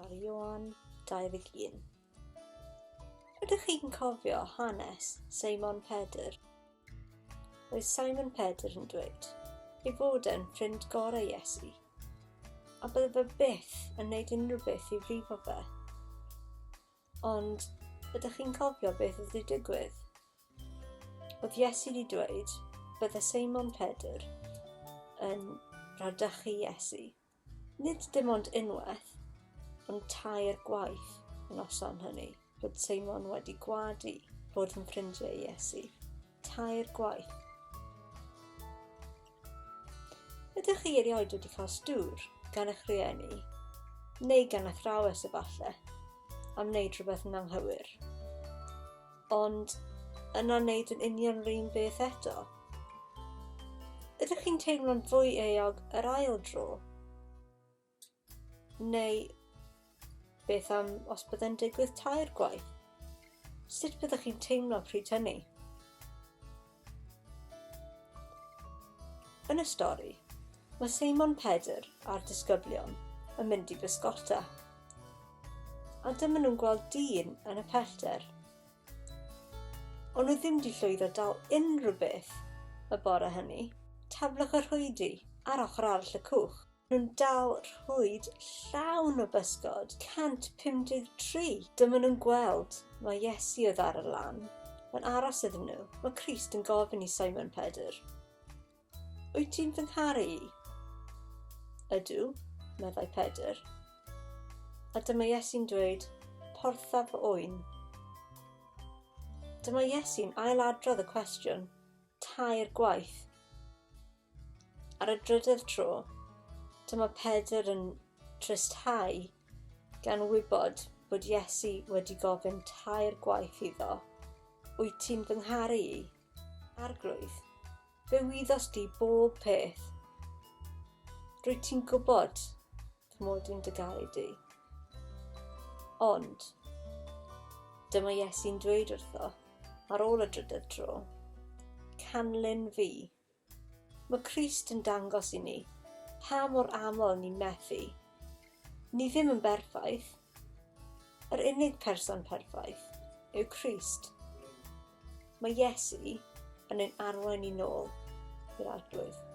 ar Ioan 21. Ydych chi'n cofio hanes Seimon Pedr? Roedd Simon Pedr yn dweud ei fod e'n ffrind gorau Iesu, a bydde fe byth yn wneud unrhyw beth i frifo fe. Ond ydych chi'n cofio beth oedd wedi digwydd? Oedd Iesu wedi dweud bydde Seimon Pedr yn rhadychu Iesu. Nid dim ond unwaith, ond tair gwaith y noson hynny, bod Seimon wedi gwadu bod yn ffrindiau i Iesu. Tair gwaith. Ydych chi erioed wedi cael stŵr gan eich rhieni, neu gan athrawes efallai, am wneud rhywbeth yn anghywir? Ond yna wneud yn union yr un beth eto? Ydych chi'n teimlo'n fwy euog yr ail dro? Neu beth am os byddai'n digwydd tair gwaith? Sut byddwch chi'n teimlo pryd hynny? Yn y stori, mae Seimon Pedr a'r disgyblion yn mynd i bysgota. A dyma nhw'n gweld dyn yn y pellter. Ond nhw ddim wedi llwyddo dal unrhyw beth y bore hynny. Taflwch y rhwydi ar ochr arall y cwch. Nhw'n dal rhwyd llawn o bysgod, 153! Dyma nhw'n gweld mai Iesu oedd ar y lan, yn aros iddyn nhw. Mae Crist yn gofyn i Simon Pedr, Wyt ti'n fy ngharu i? Ydw, meddai Pedr. A dyma Iesu'n dweud, Portha fy oen. Dyma Iesu'n ailadrodd y cwestiwn tair gwaith. Ar y drydedd tro, dyma Pedr yn tristhau gan wybod bod Iesu wedi gofyn tair gwaith iddo, Wyt ti'n fy ngharu i? Arglwydd, fe wyddost di bob peth. Rwyt ti'n gwybod fy mod i'n dy garu di. Ond, dyma Iesu'n dweud wrtho, ar ôl y drydedd tro, Canlyn fi. Mae Crist yn dangos i ni pa mor aml ni'n methu. Ni ddim yn berffaith. Yr unig person perffaith yw Crist. Mae Iesu yn ein arwain ni nôl i'r Arglwydd.